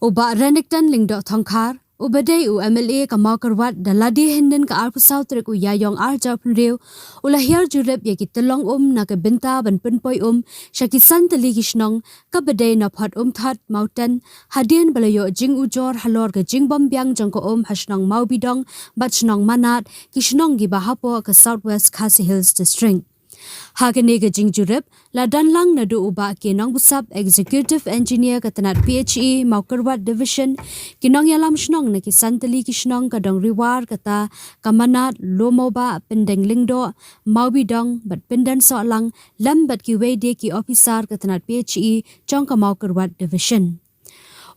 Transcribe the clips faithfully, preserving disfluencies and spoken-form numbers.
U Bah Renikton Lyngdoh Thongkhar, uba dei u M L A ka Mawkyrwat da lade hynnin ka arphew saw tarik u Ïaïong arhajar arphew hynriew, u la hiar jurip ïa ki tyllong um na ka bynta ban pynpoi um sha ki san tylli ki shnong, kaba dei na Phot Umthot, Mawten, hadien ba la ïoh jingujor halor ka jingbym biang jong ka um ha shnong Mawbidong bad shnong Manat, ki shnong kiba hapoh ka South West Khasi Hills District. Ha kane ka jingjurip, la don lang naduh u Bah K Nongbsap, Executive Engineer ka tnat P H E Mawkyrwat Division, ki nongïalam shnong na ki san tylli ki shnong ka Dongriwar, kata ka Manat, Lumawbah, Pyndeng Lyngdoh, Mawbidong bad Pyndensohlang, lem bad kiwei de ki ophisar ka tnat P H E jong ka Mawkyrwat Division.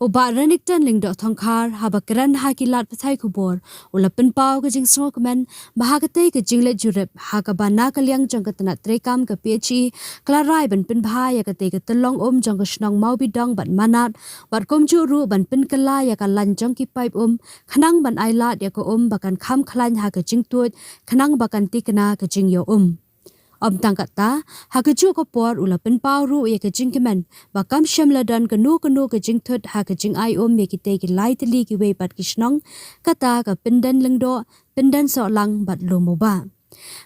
U Bah Renikton Lyngdoh Thongkhar, haba kren ha ki lad pathai khubor, u la pynpaw ka jingsngewkmen ba ha katei ka jingleit jurip, ha kaba na ka liang jong ka tnat treikam ka P H E ka la rai ban pynbha ïa katei ka tyllong um jong ka shnong Mawbidong bad Manat, bad kumjuh ruh ban pynkylla ïa ka lain jong ki paip um, khnang ban ailad ïa ka um ba kan kham khlaiñ ha ka jingtuid, khnang ba kan tikna ka jingïoh um. Ym tang katta, ha kajuh ka por u la pynpaw ruh ïa ka jingkmen ba kam shym la don kano kano ka jingthut ha ka jingai um ïa kitei ki lai tylli kiwei pat ki shnong, kata ka Pyndeng Lyngdoh, Pyndensohlang bad Lumawbah.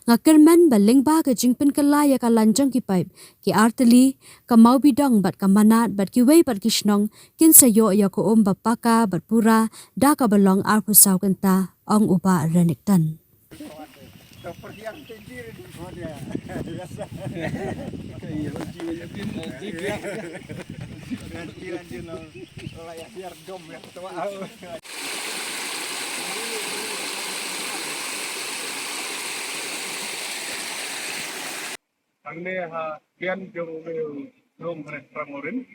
Nga kyrmen ba lyngba ka jingpynkylla ïa ka lain jong ki paip, ki ar tylli, ka Mawbidong bad ka Manat bad kiwei pat ki shnong kin sa ïoh ïa ka um ba paka bad pura da kaba long arphew saw kynta, ong u Bah Renikton. Hangne ha biang jong u Rom Hare Pramorin,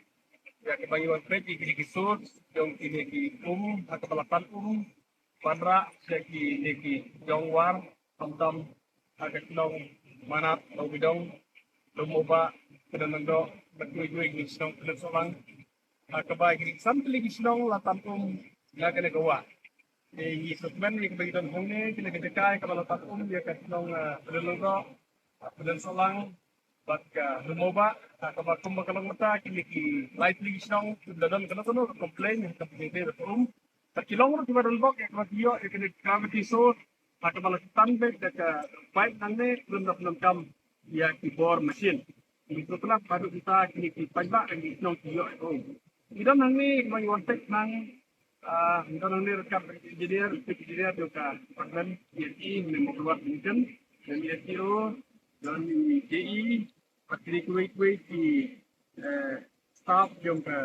ïa kaba ngi wan peit ïa kine ki source jong kine ki um, ha kaba la tan um, wanrah sha kine ki jong war, khamtam ha ka shnong Manat, Mawbidong, Lumawbah, Pyndenlyngdoh, bad kiwei kiwei ki shnong Pyndensohlang. Ha kaba kine ki san tylli ki shnong la tan um na kane ka wah. Te ngi sngewkmen ïa kaba ngi don hangne, kane ka jaka kaba la tan um ïa ka shnong, ah, Pyndenlyngdoh, ah, Pyndensohlang bad ka Lumawbah, ha kaba kumba ka long mynta kine ki lai tylli ki shnong kim da don kano kano ka complain ha kaba ki dei ban um. Bad ki long ruh kiba don bok ïa kaba ki ïoh ïa kane ka gravity source, ha kaba la tan beit da ka pipe nangne, khlem da pyndonkam ïa ki bor machine. Ngi sngewtynnat ba haduh mynta kine ki paidbah ki shnong ki ïoh ïa ka um. Ngi don hangne, ngi wan peit nang, ah, ngi don hangne ryngkat bad engineer, chief engineer jong ka department, P H E, ngi Mawkyrwat Division, don i S D O, don i J E, bad kine kiwei kiwei ki, eh, staff jong ka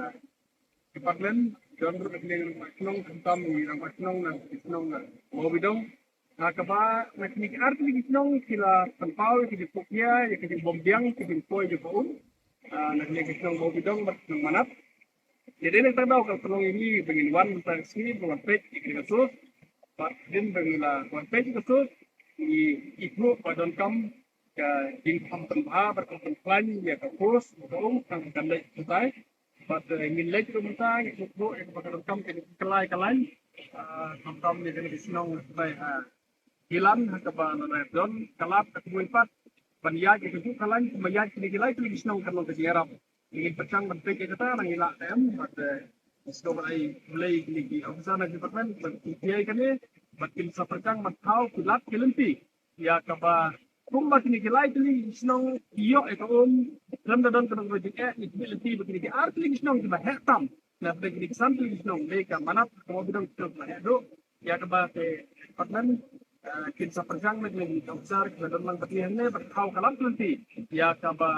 department, don ruh na kine ki rangbah shnong, khamtam ki rangbah shnong na ki shnong na Mawbidong. Ha kaba na kine ki ar tylli ki shnong ki la pynpaw ïa ka jingphohkhiah ïa ka jingbym biang ka jingpoi jong ka um, ah, na kine ki shnong Mawbidong bad shnong Manat. Te dei na kata ka daw ka pynlong ïa ngi ba ngin wan mynta ka sngi ban wan peit ïa kane ka source. Bad hadien ba ngi la wan peit ïa ka source, ngi ïohi ba donkam ka jingkham pynbha bad kham pynkhlaiñ ïa ka force jong ka um tang kan leit kumtai. Bad, eh, ngin leit ruh mynta, ngi sngewthuh ïa kaba ka donkam ka jingkylla ïa ka lain, ah, khamtam ïa kane ka shnong kumtai, ah, Hilan, ha kaba la dep don ka lad ka kmie pat ban ïaid ïa kajuh ka lain kumba ïaid kine ki lai tylli ki shnong, kan long ka jingïarap. Ngin pyrshang ban peit ïa kata, nang ïa lah ka em, bad, eh, sngewbha ai khublei ïa kine ki officer na department ban pyntiai kane, bad kin sa pyrshang ban thaw ki lad ki lynti ïa kaba kumba kine ki lai tylli ki shnong ki ïoh ïa ka um, khlem da don kano kano jingeh, ngi khmih lynti ba kine ki ar tylli ki shnong kiba heh tam na pdeng kine ki san tylli ki shnong, lei ka Manat, ka Mawbidong, ki shnong kiba heh duh. Ïa kaba te department, eh, kin sa pyrshang na kine ki officer kiba don lang bad ngi hangne ban thaw ka lad ka lynti ïa kaba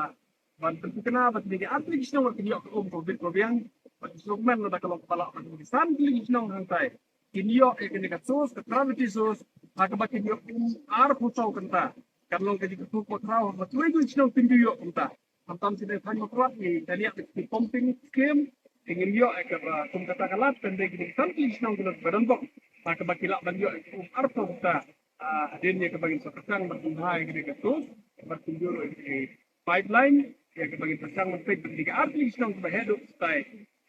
ban pynthikna ba kine ki ar tylli ki shnong kin ïoh ka um kaba bit kaba biang. Bad sngewkmen lada ka long kaba lah ba kine ki san tylli ki shnong hangtai kin ïoh ïa kane ka source, ka gravity source, ha kaba kin ïoh um arphew saw kynta. Kan long ka jingkyrkhu kaba khraw ha kaba kiwei kiwei ki shnong kin ju ïoh kumta. Khamtam shisien thaiñ Mawkyrwat ngi dang ïa ki pumping scheme, te ngin ïoh ïa kaba kum kata ka lad, kan dei kine ki san tylli ki shnong kiba don bok, ha kaba ki lah ban ïoh ïa ka um arphew kynta. Ah, hadien ïa kaba ngin sa pyrshang ban pynbha ïa kane ka source, ban pynjur ïa ka pipeline, ïa kaba ngin pyrshang ban peit ba kine ki ar tylli ki shnong kiba heh duh shatai,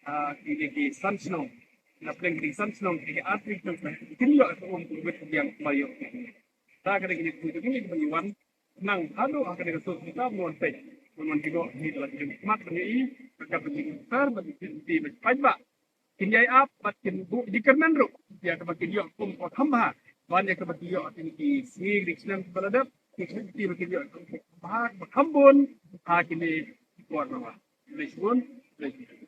ah, kine ki san shnong. Na pdeng kine ki san shnong, kine ki ar tylli ki shnong kiba heh duh kin ïoh ïa ka um kaba bit kaba biang kumba ïoh. Te ka dei kine ki kyntu kine kiba ngi wan nang haduh ha kane ka source, kita ban wan peit, ban wan jngoh, ngi la jingkhmat ban ïohi, ka ban jingkyrpad, ban jingkyrpad, ban jingpynbha. kin ïai ap bad kin buh jingkyrmen ruh ïa kaba kin ïoh kum ko kham bha ban ïa kaba kin ïoh kin ki sngi ki snem ba la dep, ki kti ba kin ïoh kum ko kham bha, kaba kham bun ha kine ki por ba wan. Khublei shibun. Khublei shibun.